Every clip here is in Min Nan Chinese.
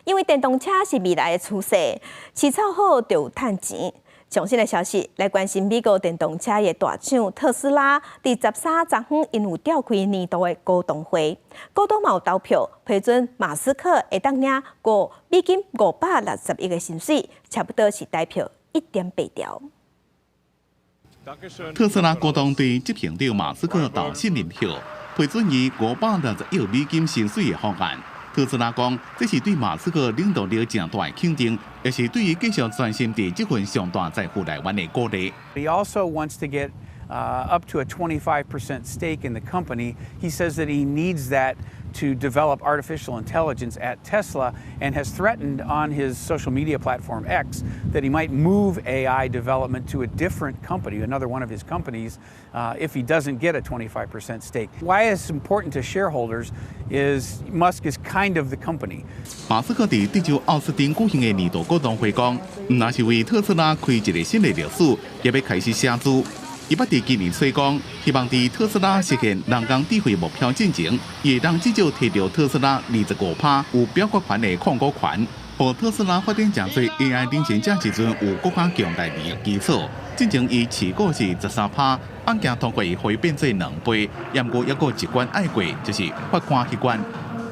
因為電動車是未來的趨勢，飼草好就有趁錢。上新的消息來關心美國電動車的大廠特斯拉，佇13昨昏𪜶有召開年度的股東會，股東嘛有投票批准馬斯克會當領美金560億的薪水，差不多是台票1.8兆。特斯拉股東對執行長馬斯克投信任票，批准伊560億美金薪水的方案。特斯拉講，這是對馬斯克領導力誠大的肯定，也是對伊繼續專心佇這份上大財富來源的鼓勵。 He also wants to get up to a 25% stake in the company. He says that he needs that to develop artificial intelligence at Tesla and has threatened on his social media platform X that he might move AI development to a different company, another one of his companies, if he doesn't get a 25% stake. Why it's important to shareholders is Musk is kind of the company. 馬斯克佇德州奧斯汀舉行的年度股東會講，毋但是為特斯拉開一个新的歷史，也欲開始寫字。伊捌佇今年初講，希望佇特斯拉實現人工智慧目標進前，伊會當至少提著特斯拉25%有表決權的控股權，予特斯拉發展成做 AI 領先者時陣有閣較強大利益基礎。進前伊持股是13%，案件通過伊會變做兩倍，毋過猶閣一關愛過，就是法官彼關。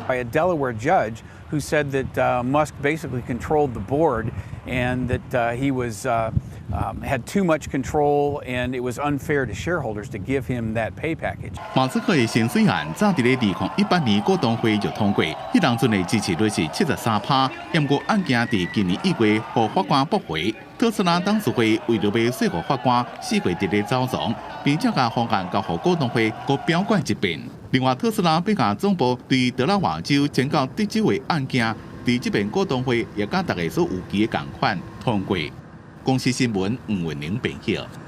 By a Delaware judge who said that Musk basically controlled the board and that he was had too much control and it was unfair to shareholders to give him that pay package. 馬斯克的薪水案早佇咧2018年股東會就通過，彼當陣的支持率是73%，毋過案件佇今年1月予法官駁回。特斯拉董事會為著欲說服法官，4月佇咧走廊，並且共方案交予股東會閣表決一遍。另外，特斯拉欲共總部對德拉瓦州遷到德州的案件，佇這遍股東會也佮大家所預期的仝款通過。公視新聞吳文玲編譯。